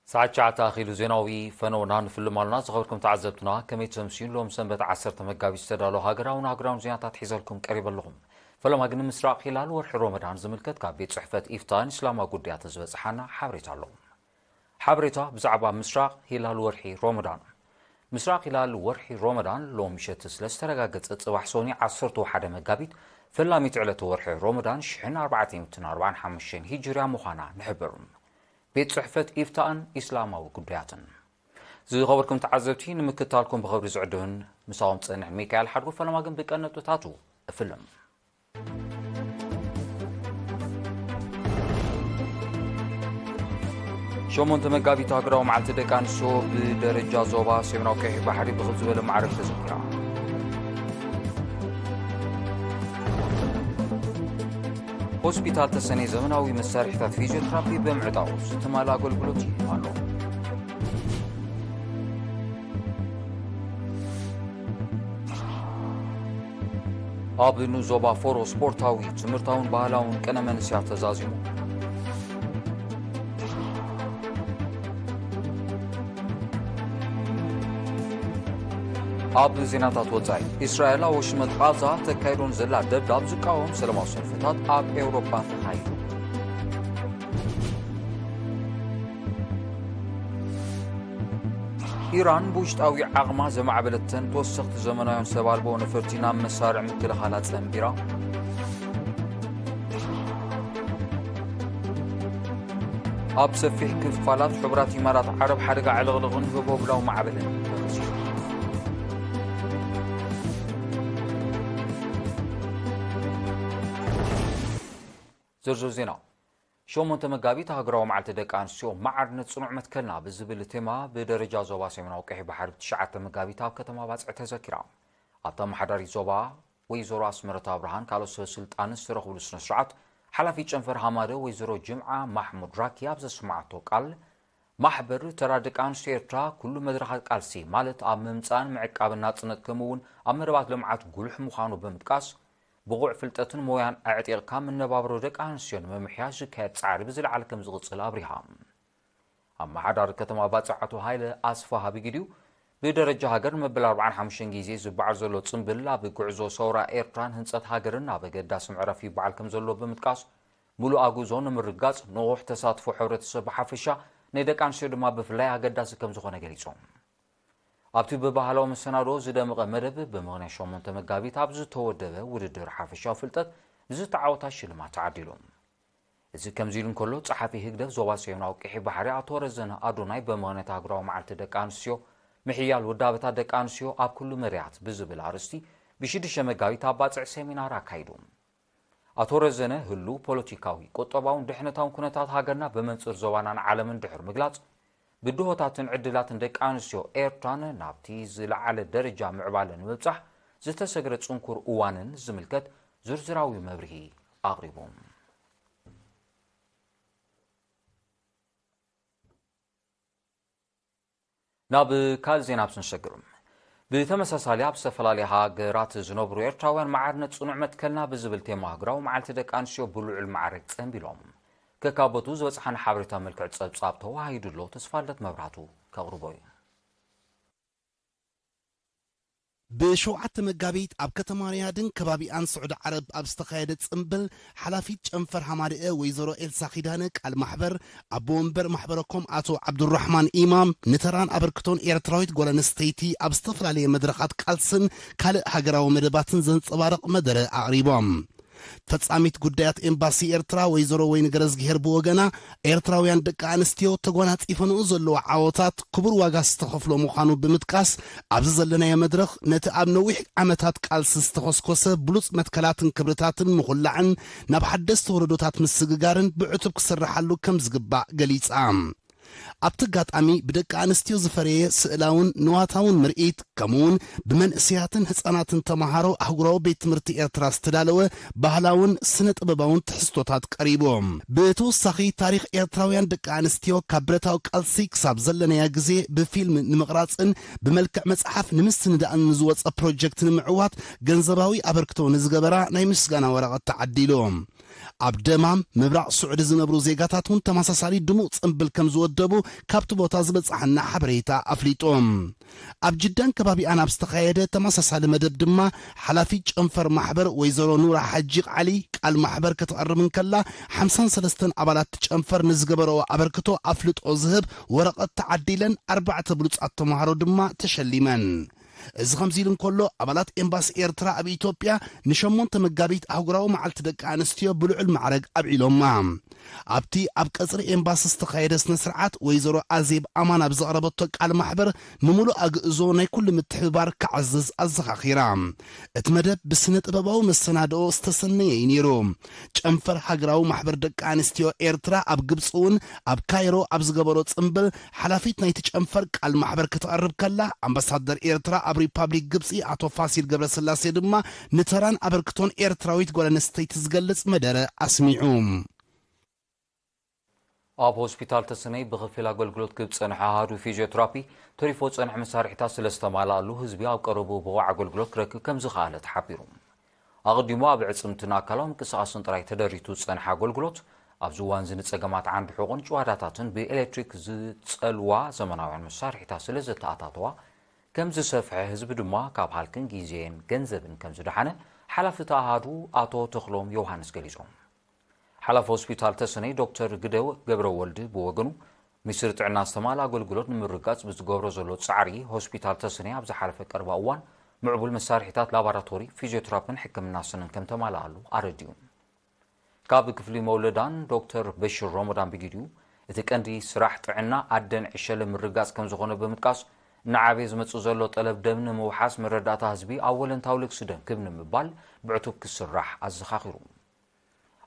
ሰዓት ትሽዓተ ኣኺሉ ዜናዊ ፈነውና ንፍልም ኣሎና። ዝኸበርኩም ተዓዘብትና፣ ከመይ ተምስዩ? ሎም ሰንበት ዓሰርተ መጋቢት ዝተዳለዉ ሃገራውን ኣህጉራውን ዜናታት ሒዘልኩም ቀሪበ ኣለኹም። ፈለማ ግን ምስራቕ ሂላል ወርሒ ሮመዳን ዝምልከት ካብ ቤት ጽሕፈት ኢፍታን እስላማዊ ጉዳያት ዝበጽሓና ሓበሬታ ኣሎ። ሓበሬታ ብዛዕባ ምስራቕ ሂላል ወርሒ ሮመዳን። ምስራቕ ሂላል ወርሒ ሮመዳን ሎም ምሸት ስለ ዝተረጋገጸ፣ ጽባሕ ሶኒ ዓሰርተ ሓደ መጋቢት ፈላሚት ዕለተ ወርሒ ሮመዳን ሽሕን ኣርባዕተ ሚእትን ኣርባዓን ሓሙሽተን ሂጅርያ ምዃና ንሕብር። ቤት ጽሕፈት ኢፍታእን ኢስላማዊ ጉዳያትን። ዝኸበርኩም ተዓዘብቲ፣ ንምክትታልኩም ብኽብሪ ዝዕድምን ምሳኹም ጸንሕ ሚካኤል ሓድጉ። ፈለማ ግን ብቀነጥታቱ እፍልም። ሸሞንተ መጋቢት ሃገራዊ መዓልቲ ደቂ ኣንስትዮ ብደረጃ ዞባ ሰሜናዊ ቀይሕ ባሕሪ ብኽብ ዝበለ ማዕረግ ተዘኪራ። ሆስፒታል ተሰነይ ዘመናዊ መሳርሒታት ፊዚዮቴራፒ ብምዕጣቑ ዝተማልአ ኣገልግሎት ይህብ ኣሎ። ኣብ ንዞባ ፎሮ ስፖርታዊ፣ ትምህርታውን ባህላውን ቅነ መንስያ ተዛዚሙ። ኣብ ዜናታት ወጻኢ፣ እስራኤል ኣብ ወሽመጥ ቓዛ ተካይዶን ዘላ ደብዳብ ዝቃወም ሰላማዊ ሰልፍታት ኣብ ኤውሮጳ ተኻይዱ። ኢራን ብውሽጣዊ ዓቕማ ዘማዕበለተን ተወሰኽቲ ዘመናውያን ሰብ ኣልቦ ነፈርቲ ናብ መሳርዕ ምክልኻላ ጸንቢራ። ኣብ ሰፊሕ ክፋላት ሕቡራት ኢማራት ዓረብ ሓደጋ ዕልቕልቕን ህቦብላዊ ማዕበልን ተኸሲቱ። ዝርዝር ዜና። ሸሞንተ መጋቢት ሃገራዊ መዓልቲ ደቂ ኣንስትዮ፣ ማዕርነት ጽኑዕ መትከልና ብዝብል ቴማ ብደረጃ ዞባ ሰሜናዊ ቀይሕ ባሕሪ ብትሽዓተ መጋቢት ኣብ ከተማ ባጽዕ ተዘኪራ። ኣብታ ኣመሓዳሪት ዞባ ወይዘሮ ኣስመረት ኣብርሃን ካልኦት ሰበ ስልጣንን ዝተረኽብሉ ስነ ስርዓት፣ ሓላፊት ጨንፈር ሃማደ ወይዘሮ ጅምዓ ማሕሙድ ራኪ ኣብ ዘስምዓቶ ቃል፣ ማሕበር ተራ ደቂ ኣንስትዮ ኤርትራ ኩሉ መድረኻት ቃልሲ፣ ማለት ኣብ ምምጻእን ምዕቃብን ናጽነት ከምኡ እውን ኣብ መደባት ልምዓት ጉሉሕ ምዃኑ ብምጥቃስ፣ ብቑዕ ፍልጠትን ሞያን ኣዕጢቕካ መነባብሮ ደቂ ኣንስትዮ ንምምሕያሽ ዝካየድ ጻዕሪ ብዝለዓለ ከም ዝቕጽል ኣብሪሃ። ኣመሓዳሪ ከተማ ባጽዕ ኣቶ ሃይለ ኣስፋሃ ብግዲኡ፣ ብደረጃ ሃገር መበል ኣርባዓን ሓሙሽተን ግዜ ዝበዓል ዘሎ ጽምብል ኣብ ጉዕዞ ሰውራ ኤርትራን ህንጸት ሃገርን ኣብ ኣገዳሲ ምዕራፍ ይበዓል ከም ዘሎ ብምጥቃስ፣ ምሉእ ኣጉዞ ንምርግጋጽ ንቑሕ ተሳትፎ ሕብረተሰብ ብሓፈሻ፣ ናይ ደቂ ኣንስትዮ ድማ ብፍላይ ኣገዳሲ ከም ዝኾነ ገሊጹ። ኣብቲ ብባህላዊ መሰናድኦ ዝደመቐ መደብ፣ ብምኽንያት ሸሞንተ መጋቢት ኣብ ዝተወደበ ውድድር ሓፈሻዊ ፍልጠት ዝተዓወታ ሽልማት ተዓዲሉ። እዚ ከምዚ ኢሉ እንከሎ፣ ጸሓፊ ህግደፍ ዞባ ሰሜናዊ ቀይሕ ባሕሪ ኣቶ ረዘነ ኣዶናይ፣ ብምኽንያት ሃገራዊ መዓልቲ ደቂ ኣንስትዮ፣ ምሕያል ውዳበታት ደቂ ኣንስትዮ ኣብ ኩሉ መዳያት ብዝብል ኣርእስቲ ብሽዱሽተ መጋቢት ኣብ ባጽዕ ሰሚናር ኣካይዱ። ኣቶ ረዘነ፣ ህሉው ፖለቲካዊ፣ ቁጠባውን ድሕነታውን ኩነታት ሃገርና ብመንጽር ዞባናን ዓለምን ድሕሪ ምግላጽ፣ ብድሆታትን ዕድላትን ደቂ ኣንስትዮ ኤርትራን ናብቲ ዝለዓለ ደረጃ ምዕባለ ንምብጻሕ ዝተሰግረ ጽንኩር እዋንን ዝምልከት ዝርዝራዊ መብርሂ ኣቕሪቡ። ናብ ካልእ ዜና ኣብ ስንሰግር። ብተመሳሳሊ፣ ኣብ ዝተፈላለያ ሃገራት ዝነብሩ ኤርትራውያን፣ ማዕርነት ጽኑዕ መትከልና ብዝብል ቴማ፣ ሃገራዊ መዓልቲ ደቂ ኣንስትዮ ብልዑል ማዕረግ ጸንቢሎም። ከካቦቱ ዝበጽሓና ሓበሬታ፣ መልክዕ ጸብጻብ ተዋሂዱ ኣሎ። ተስፋልደት መብራህቱ ከቕርቦ እዩ። ብሸውዓተ መጋቢት ኣብ ከተማ ሪያድን ከባቢኣን ስዑዲ ዓረብ ኣብ ዝተኻየደ ጽምብል፣ ሓላፊት ጨንፈር ሃማደኤ ወይዘሮ ኤልሳ ኪዳነ፣ ቃል ማሕበር ኣቦ ወንበር ማሕበረኮም ኣቶ ዓብዱራሕማን ኢማም፣ ንተራን ኣበርክቶን ኤርትራዊት ጓል ኣንስተይቲ ኣብ ዝተፈላለየ መድረኻት ቃልስን ካልእ ሃገራዊ መደባትን ዘንጸባርቕ መደረ ኣቕሪቦም። ፈጻሚት ጉዳያት ኤምባሲ ኤርትራ ወይዘሮ ወይኒ ገረዝግሄር ብወገና፣ ኤርትራውያን ደቂ ኣንስትዮ ተጓናጺፈንኦ ዘለዋ ዓወታት ክቡር ዋጋ ዝተኸፍሎ ምዃኑ ብምጥቃስ፣ ኣብዚ ዘለናዮ መድረኽ ነቲ ኣብ ነዊሕ ዓመታት ቃልሲ ዝተኾስኮሰ ብሉጽ መትከላትን ክብርታትን ምኹላዕን ናብ ሓደስቲ ወለዶታት ምስግጋርን ብዕቱብ ክስርሓሉ ከም ዝግባእ ገሊጻ። ኣብቲ ኣጋጣሚ ብደቂ ኣንስትዮ ዝፈረየ ስእላውን ንዋታውን ምርኢት፣ ከምኡውን ብመንእሰያትን ህጻናትን ተመሃሮ ኣህጉራዊ ቤት ትምህርቲ ኤርትራ ዝተዳለወ ባህላውን ስነ ጥበባውን ትሕዝቶታት ቀሪቡ። ብተወሳኺ፣ ታሪኽ ኤርትራውያን ደቂ ኣንስትዮ ካብ ብረታዊ ቃልሲ ክሳብ ዘለናያ ግዜ ብፊልም ንምቕራጽን ብመልክዕ መጽሓፍ ንምስንዳእን ንዝወጸ ፕሮጀክት ንምዕዋት ገንዘባዊ ኣበርክቶ ንዝገበራ ናይ ምስጋና ወረቐት ተዓዲሉ። ኣብ ደማም ምብራቕ ስዑዲ ዝነብሩ ዜጋታት እውን ተመሳሳሊ ድሙቕ ጽምብል ከም ዝወደቡ ካብቲ ቦታ ዝበጽሓና ሓበሬታ ኣፍሊጡ። ኣብ ጅዳን ከባቢኣን ኣብ ዝተኻየደ ተመሳሳሊ መደብ ድማ፣ ሓላፊት ጨንፈር ማሕበር ወይዘሮ ኑራ ሓጂ ዓሊ፣ ቃል ማሕበር ከተቕርብ እንከላ፣ ሓምሳን ሰለስተን ኣባላት ጨንፈር ንዝገበረኦ ኣበርክቶ ኣፍልጦ ዝህብ ወረቐት ተዓዲለን፣ ኣርባዕተ ብሉጻት ተምሃሮ ድማ ተሸሊመን። እዚ ከምዚ ኢሉ እንከሎ፣ ኣባላት ኤምባሲ ኤርትራ ኣብ ኢትዮጵያ ንሸሞንተ መጋቢት ኣህጉራዊ መዓልቲ ደቂ ኣንስትዮ ብልዑል ማዕረግ ኣብዒሎማ። ኣብቲ ኣብ ቀጽሪ ኤምባሲ ዝተኻየደ ስነ ስርዓት፣ ወይዘሮ ኣዜብ ኣማን ኣብ ዘቕረበቶ ቃል ማሕበር፣ ንምሉእ ኣግእዞ ናይ ኩሉ ምትሕብባር ክዓዝዝ ኣዘኻኺራ። እቲ መደብ ብስነ ጥበባዊ መሰናድኦ ዝተሰነየ እዩ ነይሩ። ጨንፈር ሃገራዊ ማሕበር ደቂ ኣንስትዮ ኤርትራ ኣብ ግብጺ እውን ኣብ ካይሮ ኣብ ዝገበሮ ጽምብል፣ ሓላፊት ናይቲ ጨንፈር ቃል ማሕበር ከተቕርብ ከላ፣ ኣምባሳደር ኤርትራ ኣብ ሪፓብሊክ ግብጺ ኣቶ ፋሲል ገብረስላሴ ድማ ንተራን ኣበርክቶን ኤርትራዊት ጓል ኣንስተይቲ ዝገልጽ መደረ ኣስሚዑ። ኣብ ሆስፒታል ተሰነይ ብኸፊል ኣገልግሎት ክህብ ዝጸንሐ ኣሃዱ ፊዚዮቴራፒ፣ ተሪፎ ዝጸንሐ መሳርሒታት ስለ ዝተማልኣሉ፣ ህዝቢ ኣብ ቀረብኡ ብቑዕ ኣገልግሎት ክረክብ ከም ዝኸኣለ ተሓቢሩ። ኣቐዲሙ ኣብ ኣዕጽምትን ኣካላዊ ምንቅስቓስን ጥራይ ተደሪቱ ዝጸንሐ ኣገልግሎት፣ ኣብዚ እዋንዚ ንጸገማት ዓንዲ ሕቖን ጭዋዳታትን ብኤሌክትሪክ ዝጸልዋ ዘመናውያን መሳርሒታት ስለ ዘተኣታተዋ፣ ከም ዝሰፍሐ፣ ህዝቢ ድማ ካብ ሃልክን ግዜን ገንዘብን ከም ዝደሓነ፣ ሓላፊ እቲ ኣሃዱ ኣቶ ተኽሎም ዮውሃንስ ገሊጾም። ሓላፊ ሆስፒታል ተሰነይ ዶክተር ግደው ገብረወልድ ብወገኑ፣ ሚኒስትሪ ጥዕና ዝተማልኣ ኣገልግሎት ንምርጋጽ ብዝገብሮ ዘሎ ጻዕሪ፣ ሆስፒታል ተሰነይ ኣብ ዝሓለፈ ቀረባ እዋን ምዕቡል መሳርሒታት ላቦራቶሪ፣ ፊዚዮቴራፒን ሕክምና ስንን ከም ተማልኣሉ ኣረዲኡ። ካብ ክፍሊ መውለዳን ዶክተር በሽር ሮሞዳን ብጊዲኡ፣ እቲ ቀንዲ ስራሕ ጥዕና ኣደን ዕሸልን ምርጋጽ ከም ዝኾነ ብምጥቃስ፣ እናዓበየ ዝመጽእ ዘሎ ጠለብ ደም ንምውሓስ መረዳእታ ህዝቢ ኣብ ወለንታዊ ልግሲ ደም ክብ ንምባል ብዕቱብ ክስራሕ ኣዘኻኺሩ።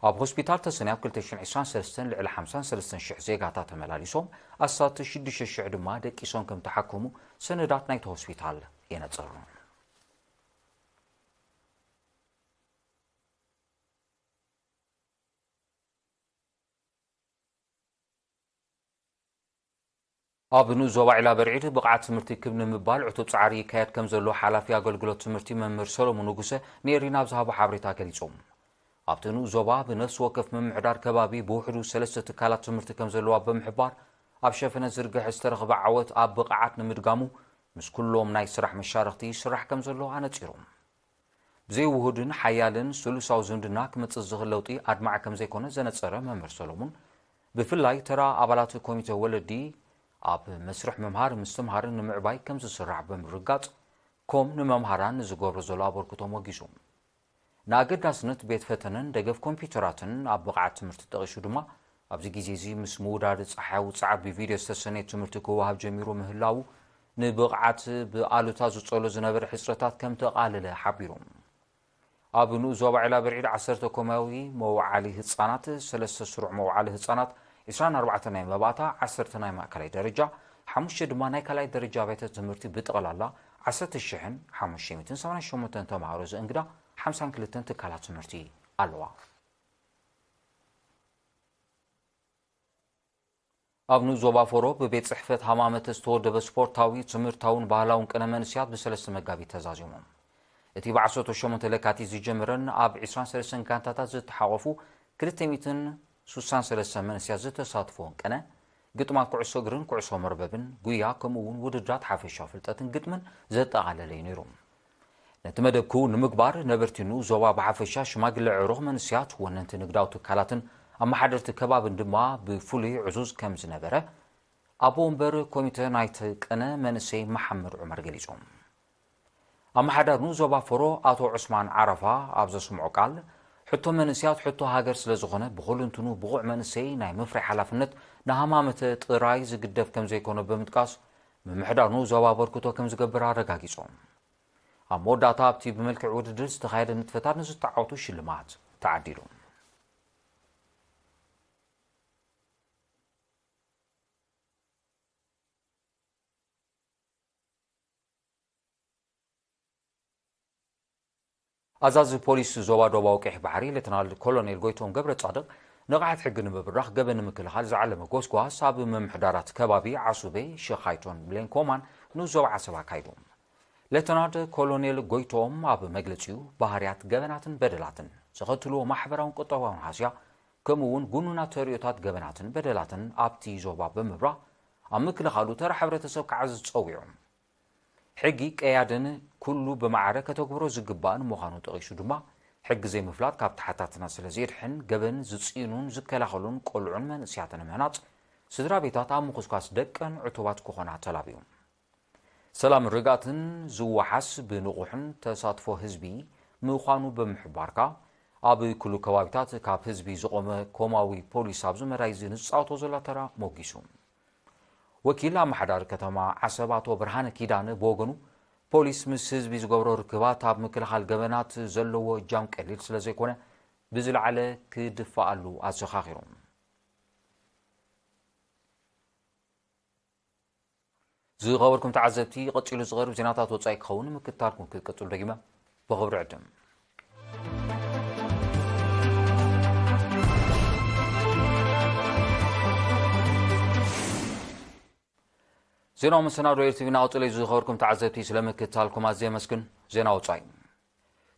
ኣብ ሆስፒታል ተሰንያ ኣብ ክልተ ሽሕን ዕስራን ሰለስተን ልዕሊ ሓምሳን ሰለስተን ሽሕ ዜጋታት ተመላሊሶም፣ ኣስታት ሽዱሽተ ሽሕ ድማ ደቂሶም ከም ተሓከሙ ሰነዳት ናይቲ ሆስፒታል የነጽር። ኣብ ንኡስ ዞባ ዒላ በርዒድ ብቕዓት ትምህርቲ ክብ ንምባል ዕቱብ ጻዕሪ ይካየድ ከም ዘሎ ሓላፊ ኣገልግሎት ትምህርቲ መምህር ሰሎሞን ንጉሰ ንኤሪና ኣብ ዝሃቦ ሓበሬታ ገሊጾም። ኣብቲ ንኡስ ዞባ ብነፍሲ ወከፍ ምምሕዳር ከባቢ ብውሕዱ ሰለስተ ትካላት ትምህርቲ ከም ዘለዋ ብምሕባር፣ ኣብ ሸፈነ ዝርግሐ ዝተረኽበ ዓወት ኣብ ብቕዓት ንምድጋሙ ምስ ኩሎም ናይ ስራሕ መሻርኽቲ ይስራሕ ከም ዘሎ ኣነጺሮም። ብዘይ ውሁድን ሓያልን ስሉሳዊ ዝምድና ክመጽእ ዝኽእል ለውጢ ኣድማዒ ከም ዘይኮነ ዘነጸረ መምህር ሰሎሙን፣ ብፍላይ ተራ ኣባላት ኮሚተ ወለዲ ኣብ መስርሕ ምምሃር ምስትምሃርን ንምዕባይ ከም ዝስራሕ ብምርጋጽ፣ ኮም ንመምሃራን ንዝገብሮ ዘሎ ኣበርክቶ ሞጊሱ። ንኣገዳስነት ቤት ፈተነን ደገፍ ኮምፒውተራትን ኣብ ብቕዓት ትምህርቲ ጠቒሱ ድማ፣ ኣብዚ ግዜ እዚ ምስ ምውዳድ ጸሓያዊ ጻዕር ብቪድዮ ዝተሰነየ ትምህርቲ ክወሃብ ጀሚሩ ምህላዉ፣ ንብቕዓት ብኣሉታ ዝጸሎ ዝነበረ ሕጽረታት ከም ተቓለለ ሓቢሩ። ኣብ ንኡስ ዞባ ዒላ ብርዒድ ዓሰርተ ኮማዊ መውዓሊ ህጻናት፣ ሰለስተ ስሩዕ መውዓሊ ህጻናት፣ ዕስራን ኣርባዕተን ናይ መባእታ፣ ዓሰርተ ናይ ማእከላይ ደረጃ፣ ሓሙሽተ ድማ ናይ ካልኣይ ደረጃ ኣብያተ ትምህርቲ ብጠቕላላ ዓሰርተ ሽሕን ሓሙሽተ ሚእትን ሰማንያን ሸሞንተን ተምሃሮ ዘእንግዳ ሓምሳን ክልተን ትካላት ትምህርቲ ኣለዋ። ኣብ ንኡስ ዞባ ፎሮ ብቤት ጽሕፈት ሃማመተ ዝተወደበ ስፖርታዊ፣ ትምህርታውን ባህላውን ቅነ መንእስያት ብሰለስተ መጋቢት ተዛዚሞም። እቲ ብዓሰርተ ሸሞንተ ለካቲት ዝጀመረን ኣብ ዕስራን ሰለስተን ጋንታታት ዝተሓቆፉ ክልተ ሚእትን ስሳን ሰለስተን መንእስያት ዝተሳትፎን ቅነ፣ ግጥማት ኩዕሶ እግርን ኩዕሶ መርበብን፣ ጉያ፣ ከምኡ እውን ውድድራት ሓፈሻዊ ፍልጠትን ግጥምን ዘጠቓለለ እዩ ነይሩ። ነቲ መደብ ክውን ንምግባር፣ ነበርቲ ንኡስ ዞባ ብሓፈሻ፣ ሽማግለ ኣዕሩኽ፣ መንእስያት፣ ወነንቲ ንግዳዊ ትካላትን ኣመሓደርቲ ከባብን ድማ ብፍሉይ ዕዙዝ ከም ዝነበረ፣ ኣቦ ወንበር ኮሚተ ናይቲ ቅነ መንእሰይ መሓመድ ዑመር ገሊጾም። ኣመሓዳሪ ንኡስ ዞባ ፎሮ ኣቶ ዑስማን ዓረፋ ኣብ ዘስምዖ ቃል፣ ሕቶ መንእስያት ሕቶ ሃገር ስለ ዝኾነ፣ ብኹልንትኑ ብቑዕ መንእሰይ ናይ ምፍራይ ሓላፍነት ንሃማመተ ጥራይ ዝግደፍ ከም ዘይኮነ ብምጥቃስ፣ ምምሕዳር ንኡስ ዞባ ኣበርክቶ ከም ዝገብር ኣረጋጊጾም። ኣብ መወዳእታ ኣብቲ ብመልክዕ ውድድር ዝተኻየደ ንጥፈታት ንዝተዓወቱ ሽልማት ተዓዲሉ። ኣዛዚ ፖሊስ ዞባ ደቡባዊ ቀይሕ ባሕሪ ሌተናል ኮሎኔል ጎይቶም ገብረ ጻድቕ፣ ንቕሓት ሕጊ ንምብራኽ ገበን ንምክልኻል ዝዓለመ ጎስጓስ ኣብ ምምሕዳራት ከባቢ ዓሱቤ፣ ሸኻይቶን ብሌንኮማን ንኡስ ዞባ ዓሰብ ኣካይዱ። ሌተናድ ኮሎኔል ጎይቶም ኣብ መግለጺኡ፣ ባህርያት ገበናትን በደላትን ዘኸትልዎ ማሕበራውን ቁጠባውን ሃስያ፣ ከምኡ እውን ጉኑናት ተርእዮታት ገበናትን በደላትን ኣብቲ ዞባ ብምብራህ፣ ኣብ ምክልኻሉ ተራ ሕብረተሰብ ክዓዝዝ ጸዊዑ። ሕጊ ቀያድን ኩሉ ብማዕረ ከተግብሮ ዝግባእን ምዃኑ ጠቒሱ ድማ፣ ሕጊ ዘይምፍላጥ ካብ ተሓታትና ስለ ዘየድሕን፣ ገበን ዝጽይኑን ዝከላኸሉን ቆልዑን መንእስያትን ምህናጽ፣ ስድራ ቤታት ኣብ ምኹስኳስ ደቀን ዕቱባት ክኾና ተላብዩ። ሰላምን ርግኣትን ዝወሓስ ብንቑሕን ተሳትፎ ህዝቢ ምዃኑ ብምሕባርካ፣ ኣብ ኩሉ ከባቢታት ካብ ህዝቢ ዝቖመ ኮማዊ ፖሊስ ኣብዚ መዳይ እዚ ንዝጻወቶ ዘሎ ተራ ሞጊሱ። ወኪል ኣመሓዳሪ ከተማ ዓሰብ ኣቶ ብርሃነ ኪዳነ ብወገኑ፣ ፖሊስ ምስ ህዝቢ ዝገብሮ ርክባት ኣብ ምክልኻል ገበናት ዘለዎ እጃም ቀሊል ስለ ዘይኮነ፣ ብዝለዓለ ክድፋኣሉ ኣዘኻኺሩ። ዝኸበርኩም ተዓዘብቲ፣ ቀጺሉ ዝቐርብ ዜናታት ወጻኢ ክኸውን ምክትታልኩም ክትቀጽሉ ደጊመ ብኽብሪ ዕድም። ዜናዊ መሰናዶ ኤርቲቪ እናቐጸለ እዩ። ዝኸበርኩም ተዓዘብቲ፣ ስለ ምክትታልኩም ኣዝየ የመስግን። ዜና ወጻኢ።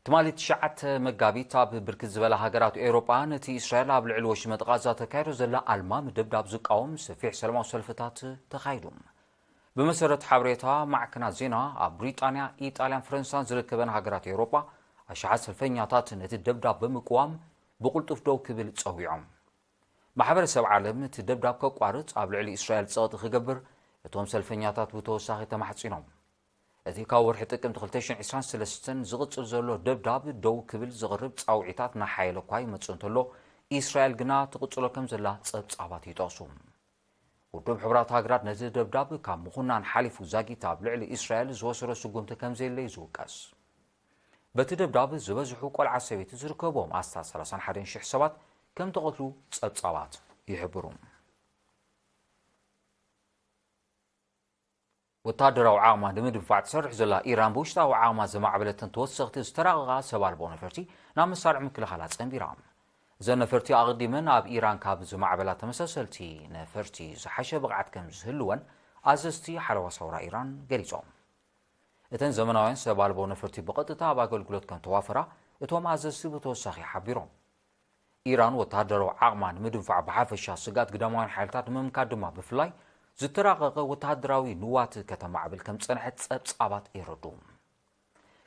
ትማሊ ትሽዓተ መጋቢት ኣብ ብርክት ዝበላ ሃገራት ኤውሮጳ ነቲ እስራኤል ኣብ ልዕሊ ወሽመጥ ቓዛ ተካይዶ ዘላ ኣልማሚ ደብዳብ ዝቃወም ሰፊሕ ሰላማዊ ሰልፍታት ተኻይዱ። ብመሰረት ሓበሬታ ማዕከናት ዜና፣ ኣብ ብሪጣንያ፣ ኢጣልያን ፈረንሳን ዝርከበን ሃገራት ኤውሮጳ ኣሽሓት ሰልፈኛታት ነቲ ደብዳብ ብምቅዋም ብቕልጡፍ ደው ክብል ጸዊዖም። ማሕበረሰብ ዓለም እቲ ደብዳብ ከቋርጽ፣ ኣብ ልዕሊ እስራኤል ጸቕጢ ክገብር እቶም ሰልፈኛታት ብተወሳኺ ተማሕጺኖም። እቲ ካብ ወርሒ ጥቅምቲ ክልተ ሽሕን ዕስራን ሰለስተን ዝቕጽል ዘሎ ደብዳብ ደው ክብል ዘቕርብ ጻውዒታት እናሓየለ እኳ ይመጽእ እንተሎ፣ እስራኤል ግና ትቕጽሎ ከም ዘላ ጸብጻባት ይጠቕሱ። ውድብ ሕቡራት ሃገራት ነቲ ደብዳብ ካብ ምኹናን ሓሊፉ፣ ዛጊት ኣብ ልዕሊ እስራኤል ዝወሰዶ ስጉምቲ ከም ዘየለ እዩ ዝውቀስ። በቲ ደብዳብ ዝበዝሑ ቆልዓ ሰበይቲ ዝርከብዎም ኣስታት ሰላሳን ሓደን ሽሕ ሰባት ከም ተቐትሉ ጸብጻባት ይሕብሩ። ወተሃደራዊ ዓቕማ ንምድንፋዕ ትሰርሕ ዘላ ኢራን፣ ብውሽጣዊ ዓቕማ ዘማዕበለትን ተወሰኽቲ ዝተራቐቓ ሰብ ኣልቦ ነፈርቲ ናብ መሳርዕ ምክልኻላ ጸንቢራ። እዘን ነፈርቲ ኣቐዲመን ኣብ ኢራን ካብ ዝማዕበላ ተመሳሰልቲ ነፈርቲ ዝሓሸ ብቕዓት ከም ዝህልወን ኣዘዝቲ ሓለዋ ሰውራ ኢራን ገሊጾም። እተን ዘመናውያን ሰብ ኣልቦ ነፈርቲ ብቐጥታ ኣብ ኣገልግሎት ከም ተዋፈራ እቶም ኣዘዝቲ ብተወሳኺ ሓቢሮም። ኢራን ወተሃደራዊ ዓቕማ ንምድንፋዕ ብሓፈሻ፣ ስግኣት ግዳማውያን ሓይልታት ንምምካት ድማ ብፍላይ ዝተራቐቐ ወተሃደራዊ ንዋት ከተማዕብል ከም ዝጸንሐት ጸብጻባት የረድኡ።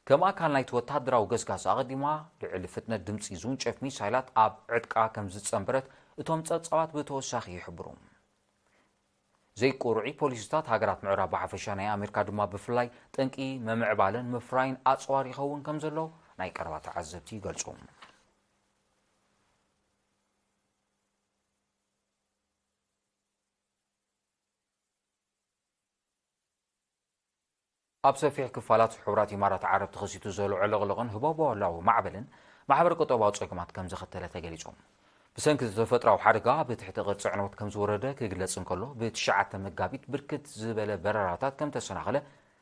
ከም ኣካል ናይቲ ወተሃደራዊ ገስጋስ ኣቐዲማ ልዕሊ ፍጥነት ድምጺ ዝውንጨፍ ሚሳይላት ኣብ ዕጥቃ ከም ዝጸንበረት እቶም ጸብጻባት ብተወሳኺ ይሕብሩ። ዘይቁርዒ ፖሊሲታት ሃገራት ምዕራብ ብሓፈሻ፣ ናይ ኣሜሪካ ድማ ብፍላይ፣ ጠንቂ ምምዕባልን ምፍራይን ኣጽዋር ይኸውን ከም ዘሎ ናይ ቀረባ ተዓዘብቲ ይገልጹ። ኣብ ሰፊሕ ክፋላት ሕቡራት ኢማራት ዓረብ ተኸሲቱ ዘሎ ዕልቕልቕን ህቦቦላዊ ማዕበልን ማሕበረ ቁጠባዊ ጸገማት ከም ዘኸተለ ተገሊጹ። ብሰንኪ ተፈጥራዊ ሓደጋ ብትሕቲ ቅርጺ ዕንወት ከም ዝወረደ ክግለጽ እንከሎ፣ ብትሽዓተ መጋቢት ብርክት ዝበለ በረራታት ከም ተሰናኸለ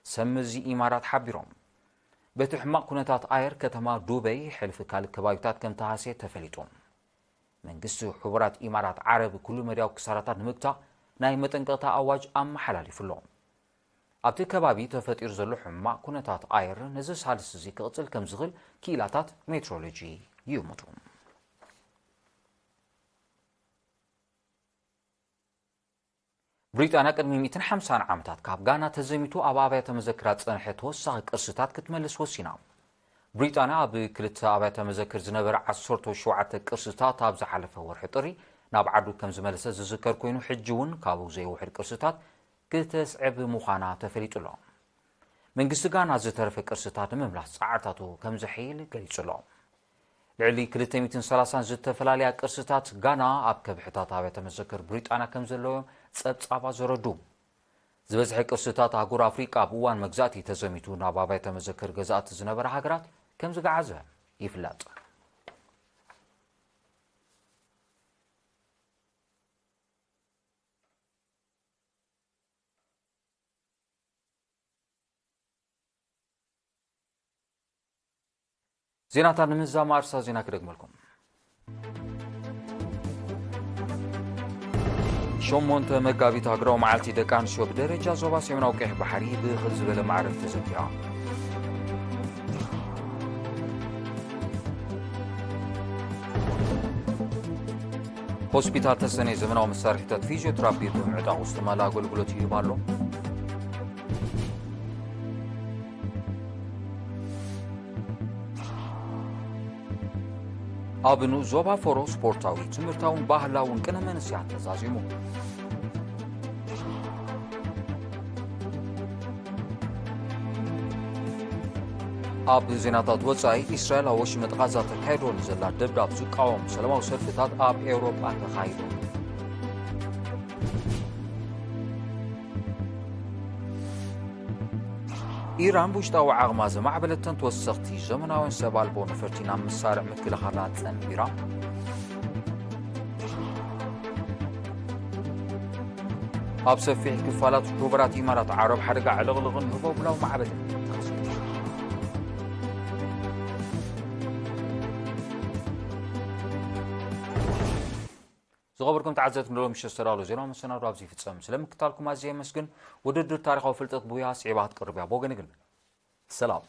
ሰምዚ ኢማራት ሓቢሮም። በቲ ሕማቕ ኩነታት ኣየር፣ ከተማ ዱበይ ሕልፊ ካልእ ከባቢታት ከም ተሃስየ ተፈሊጡ። መንግስቲ ሕቡራት ኢማራት ዓረብ ኩሉ መዳያዊ ክሳራታት ንምግታእ ናይ መጠንቀቕታ ኣዋጅ ኣመሓላሊፉ ኣሎ። ኣብቲ ከባቢ ተፈጢሩ ዘሎ ሕማቕ ኩነታት ኣየር ነዚ ሳልስቲ እዚ ክቕጽል ከም ዝኽእል ክኢላታት ሜትሮሎጂ ይእምቱ። ብሪጣንያ ቅድሚ ሚእትን ሓምሳን ዓመታት ካብ ጋና ተዘሚቱ ኣብ ኣብያተ መዘክራት ዝጸንሐ ተወሳኺ ቅርስታት ክትመልስ ወሲና። ብሪጣንያ ኣብ ክልተ ኣብያተ መዘክር ዝነበረ ዓሰርተ ሸውዓተ ቅርስታት ኣብ ዝሓለፈ ወርሒ ጥሪ ናብ ዓዱ ከም ዝመለሰ ዝዝከር ኮይኑ፣ ሕጂ እውን ካብኡ ዘይውሕድ ቅርስታት ክተስዕብ ምዃና ተፈሊጡ ኣሎ። መንግስቲ ጋና ዝተረፈ ቅርስታት ንምምላስ ጻዕርታቱ ከም ዘሐይል ገሊጹ ኣሎ። ልዕሊ ክልተ ሚእትን ሰላሳን ዝተፈላለያ ቅርስታት ጋና ኣብ ከብሕታት ኣብያተ መዘክር ብሪጣንያ ከም ዘለዉ ጸብጻባት ዘረዱ። ዝበዝሐ ቅርስታት ኣህጉር ኣፍሪቃ ኣብ እዋን መግዛእቲ ተዘሚቱ ናብ ኣብያተ መዘክር ገዛእቲ ዝነበራ ሃገራት ከም ዝገዓዘ ይፍለጥ። ዜናታት ንምዝዛም ኣርእስታት ዜና ክደግመልኩም። ሸሞንተ መጋቢት ሃገራዊ መዓልቲ ደቂ ኣንስትዮ ብደረጃ ዞባ ሰሜናዊ ቀይሕ ባሕሪ ብኽል ዝበለ ማዕርግ ተዘኪራ። ሆስፒታል ተሰነይ ዘመናዊ መሳርሒታት ፊዚዮትራፒ ብምዕጣቕ ዝተማልአ ኣገልግሎት ይህብ ኣሎ። ኣብ ንኡስ ዞባ ፎሮ ስፖርታዊ፣ ትምህርታውን ባህላውን ቅነ መንስያት ተዛዚሙ። ኣብ ዜናታት ወጻኢ፣ እስራኤል ኣብ ወሽመጥ ቓዛ ተካይዶ ንዘላ ደብዳብ ዝቃወም ሰላማዊ ሰልፍታት ኣብ ኤውሮጳ ተኻይዱ። ኢራን ብውሽጣዊ ዓቕማ ዘማዕበለተን ተወሰኽቲ ዘመናውያን ሰብ ኣልቦ ነፈርቲ ናብ መሳርዕ ምክልኻላ ጸንቢራ። ኣብ ሰፊሕ ክፋላት ጎቦራት ኢማራት ዓረብ ሓደጋ ዕልቕልቕን ህቦብላዊ ማዕበልን ተኸሲቱ። ዝኸበርኩም ተዓዘብቲ፣ ንሎሚ ምሸት ዝተዳለወ ዜናዊ መሰናዶ ኣብዚ ይፍጸም። ስለምክታልኩም ኣዝየ የመስግን። ውድድር ታሪኻዊ ፍልጠት ብውያ ስዒባ ክትቀርብ እያ። ብወገን ግን ሰላም።